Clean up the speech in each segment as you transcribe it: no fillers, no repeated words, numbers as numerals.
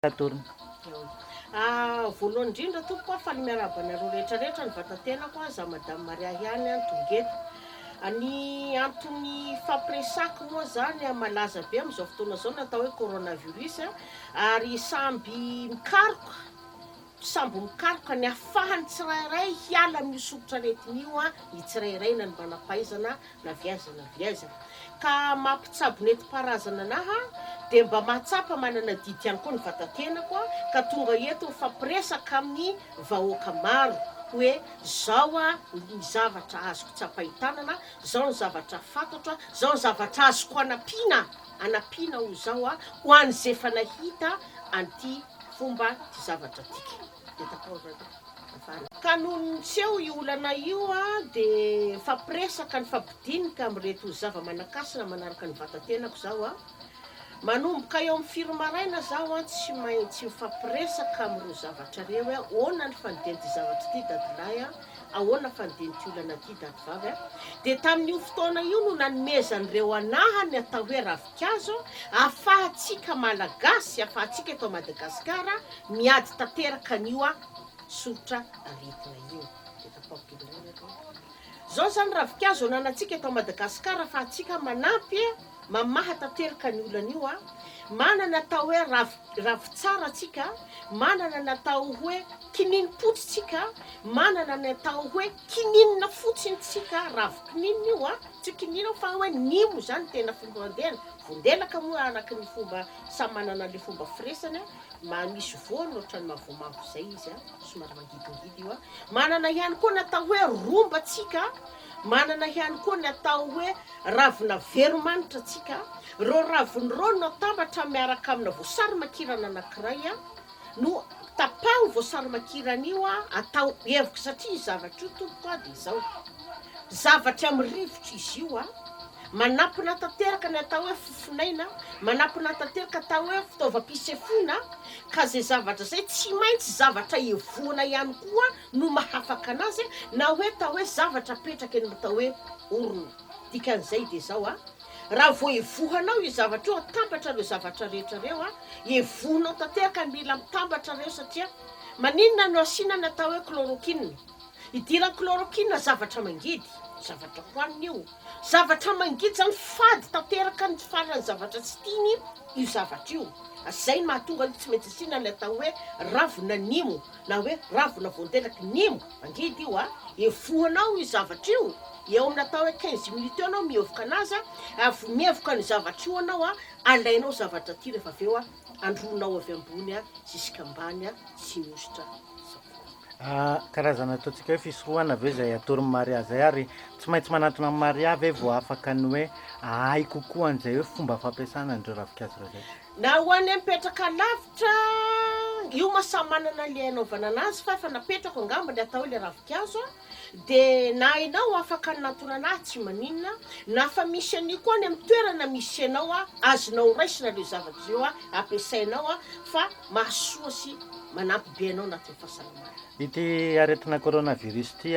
Atorony. Voalohany indrindra tompoko a, faly miarahaba anareo rehetra rehetra ny vatatenako a, za madame Maria ihany a, tonga eto. Ny antony fampiresako moa zany a, malaza be amin'izao fotoana izao ny atao hoe coronavirus a, ary samby mikaroka, samby mikaroka ny ahafahan'ny tsirairay hiala amin'io soritr'aretina io a, ny tsirairay na ny manam-pahaizana na avy aiza na avy aiza. Ka maha mpitsabo nentim-paharazana anahy dia mba mahatsapa manana adidy ihany koa ny vatatenako ka tonga eto mifampiresaka amin'ny vahoaka maro hoe zao ny zavatra azoko tsapain-tanana, zao ny zavatra fantatro, zao ny zavatra azoko anampiana, anampiana ho zao ho an'izay efa nahita an'ity fomba ity zavatra ity. Dia tapaho Vana. Ka nony niseho io olana io dia nifampiresaka, nifampidinika amin'ireto zava-manan-kasina manaraka ny vatan-tenako zaho a. Manomboka eo amin'ny firy maraina zaho a, tsy maintsy mifampiresaka amin'ireo zavatra ireo hoe ahoana ny fandehan'ity zavatra ity dadilahy a, ahoana fandehan'ity olana ity dadivavy a. Dia tamin'io fotoana io no nanomezan'ireo anahy ny atao hoe ravinkazo ahafahantsika Malagasy, ahafahantsika eto Madagasikara miady tanteraka an'io soritra aretina io. Dia tapaho kely indray ry reto. Zao zany ravinkazo ananantsika eto Madagasikara ahafahantsika manampy mamaha tanteraka ny olana io. Manana atao hoe rav- ravintsara tsika, manana ny atao hoe kininim-potsy tsika, manana ny atao hoe kininina fotsiny tsika, ravin-kininina io a, tsy kininina fa hoe nimo zany tena fomba fandehany, vondelaka moa araka ny fomba samy manana le fomba firesany a. Ma misy voany ohatran'ny mavomavo zay izy a, somary mangidingidy io a. Manana ihany koa ny atao hoe romba tsika, manana ihany koa ny atao hoe ravina veromanitra tsika. Reo raviny reo no atambatra miaraka amina voasary makirana anankiray a, no tapaho voasary makirana io a, atao evoka satria io zavatra io tompoko a de izao, zavatra amin'ny rivotra izy io a, manampina tanteraka ny atao hoe fofonaina, manampina tanteraka atao hoe fitaovam-pisefoana, ka izay zavatra izay tsy maintsy zavatra evoana ihany koa no mahafaka anazy, na hoe atao hoe zavatra apetraka eny amin'ny atao hoe orona. Dikan'izay dia izao a, raha vao evohanao io zavatra io, atambatra ireo zavatra rehetra ireo a, evohinao tanteraka, mila mitambatra ireo satria maninona no asiana ny atao hoe chloroquine? Idiran'ny chloroquine zavatra mangidy, zavatra hohanina io. Zavatra mangidy zany fady tanteraka ny farany zavatra tsy tiany io zavatra io. Zay no mahatonga ny tsy maintsy asiana ny atao hoe ravina nimo na hoe ravina voandelaka nimo, mangidy io a, evohanao io zavatra io, eo amin'ny atao hoe 15 minutes eo anao mievoka anazy a, avy mievoka an'io zavatra io anao a, alainao zavatra aty rehefa avy eo a, andronao avy ambony a jusqu'ambany a, tsy mihosotra savony. Karazana ataontsika hoe fisorohana ve izay atoron'i Maria izay ary tsy maintsy manantona an'i Maria ve vao afaka ny hoe ahay kokoa an'izay hoe fomba fampiasana an'ireo ravinkazo ireo izay? Na ho an'ny mipetraka lavitra, io moa samy manana le anaovana anazy fa efa napetrako angamba ny atao hoe le ravinkazo a, de na enao afaka nanantona anahy tsy maninona, na fa misy an'io koa any amin'ny toerana misy anao a, azonao raisina ireo zavatra ireo a, ampiasainao a, fa mahasoa sy manampy be anao anatin'ny fahasalamana. Ity aretina coronavirus ity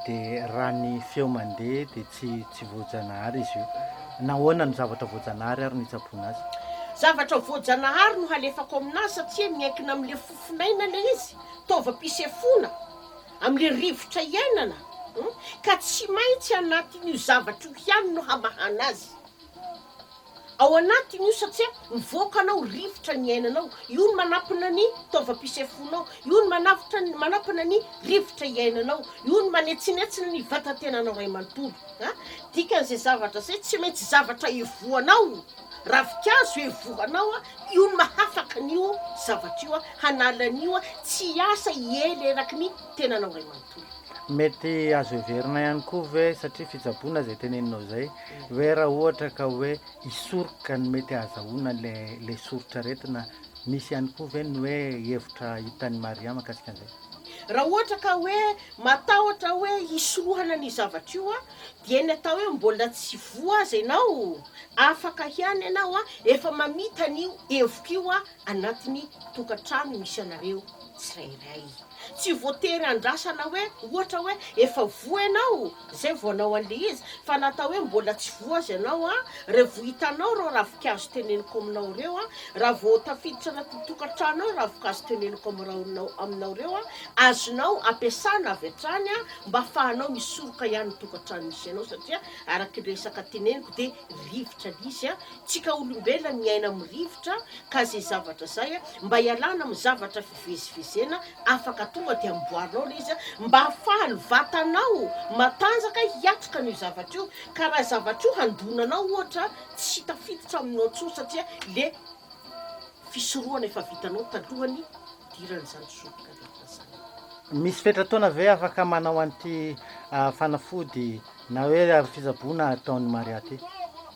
dia raha ny feo mandeha dia tsy tsy voajanahary izy io. Nahoana no zavatra voajanahary ary no hitsaboana azy? Zavatra voajanahary no halefako aminazy satria miankina amin'le fofonaina le izy, taovam-pisefoana, amin'le rivotra iainana, ka tsy maintsy anatin'io zavatra io ihany no hamahana azy. Ao anatiny io satria mivoaka anao rivotra ny iainanao, io no manampina ny taovam-pisefoanao, io no manavotra ny manampina ny rivotra iainanao, io no manetsinetsina ny vatan-tenanao ray manontolo a! Dikan'izay zavatra izay tsy maintsy zavatra evohanao, ravinkazo evohanao a, io no mahafaka an'io zavatra io a, hanala an'io a, tsy hiasa hiely eraky ny tenanao ray manontolo. Mety azo heverina ihany koa ve satria fitsaboana izay teneninao izay hoe raha ohatra ka hoe hisoroka ny mety ahazahoana ilay ilay soritr'aretina, misy ihany koa ve ny hoe hevitra hitan'i Maria mahakasika an'izay? Raha ohatra ka hoe matahotra hoe hisorohana an'io zavatra io dia ny atao hoe mbola tsy voa aza ianao, afaka ihany ianao efa mamita an'io hevoka io anatin'ny tokantrano misy anareo tsirairay. Tsy voatery andrasana hoe ohatra hoe efa voa ianao zay vao hanao an'le izy fa na atao hoe mbola tsy voa aza ianao an, revo hitanao ireo ravinkazo teneniko aminao ireo an, raha vao tafiditra anatin'ny tokantrano ao ravinkazo teneniko aminao aminao ireo an, azonao ampiasana avy hatrany an mba afahanao misoroka ihany ny tokantrano misy anao satria araka ny resaka teneniko dia rivotra le izy an, tsika olombelona miaina amin'ny rivotra ka zay zavatra zay an mba hialana amin'ny zavatra fivezivezena afaka tonga dia amboarinao le izy mba ahafahan'ny vatanao matanjaka hiatrika an'io zavatra io ka raha zavatra io handona anao ohatra tsy tafiditra aminao intsony satria le fisorohana efa vitanao talohany hidiran'izany soritr'aretina izany. Misy fetra-taona ve afaka manao an'ity fanafody na hoe fitsaboana ataon'i Maria ity?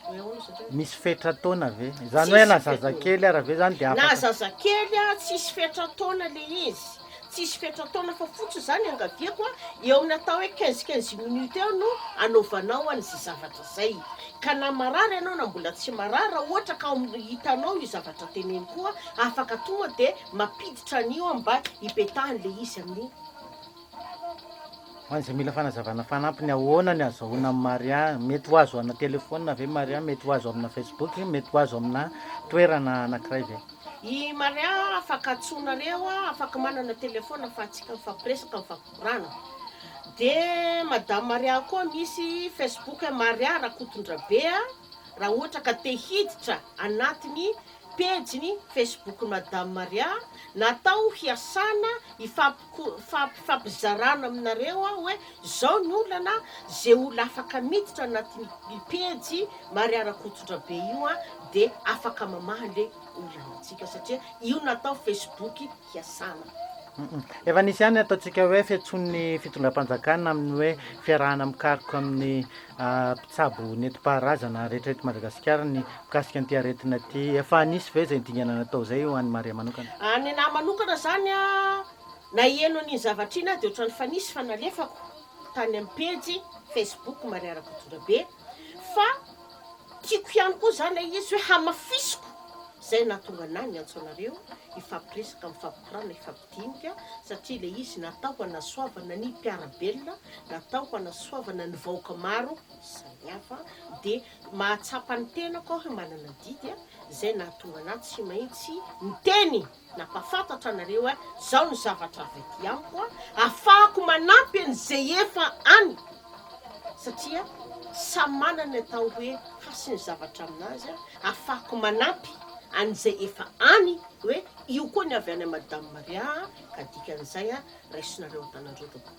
Hoe ahoana satria? Misy fetra-taona ve? Izany hoe na Tsisy fetra-taona. zazakely ara ve zany dia Na afaka? zazakely a, tsisy fetra-taona le izy, tsisy fetra-taona fa fotsiny zany iangaviako a, eo amin'ny atao hoe 15 15 minutes eo no anaovanao an'izay zavatra zay, ka na marary ianao na mbola tsy marary raha ohatra ka ao amin'ny hitanao io zavatra teneniko io a, afaka tonga dia mampiditra an'io a mba hipetahan'le izy amin'ny. Ho an'izay mila fanazavana fanampiny, ahoana ny azahoana amin'i Maria? Mety ho azo ana telephone ve Maria? Mety ho azo amina Facebook? Mety ho azo amina toerana anankiray ve? I Maria afaka antsoinareo, afaka manana telephone afahantsika mifampiresaka, mifampikorana. De Madame Maria koa misy Facebook Maria Rakotondrabe raha ohatra ka te hiditra anatin'ny Pejiny Facebook Madame Maria, natao hiasana hifampizarana aminareo aho hoe zao ny olana, ze olona afaka miditra anatin'ny pejy Maria Rakotondrabe io de afaka mamaha le olana antsika satria io natao Facebook hiasana. Efa nisy ihany ny ataontsika hoe fiantsoan'ny fitondram-panjakana amin'ny hoe fiarahana mikaroka amin'ny mpitsabo nentim-paharazana rehetra eto Madagasikara ny mikasika an'ity aretina ity. Efa nisy ve izay dingana natao izay ho an'i Maria manokana? Ny anahy manokana izany naheno an'iny zavatra iny aho dia ohatran'ny efa nisy fa nalefako tany amin'ny pejy Facebook Maria Rakotondrabe fa tiako ihany koa izany ilay izy hoe hamafisiko izay nahatonga anah niantso anareo hifampiresaka mifampikorana hifampidinika satria ilay izy natao hanasoavana ny mpiara-belona natao hanasoavana ny vahoaka maro samihafa dia mahatsapa ny tenako aho hoe manana adidy izay nahatonga anah tsy maintsy niteny nampahafantatra anareo hoe zao ny zavatra avy aty amiko ahafahako manampy an'izay efa any satria samy manana ny atao hoe hasiny zavatra aminazy ahafahako manampy an'izay efa any hoe io koa ny avy any Madame Maria ka dikan'izay raisinareo an-tanan-droa tompoko.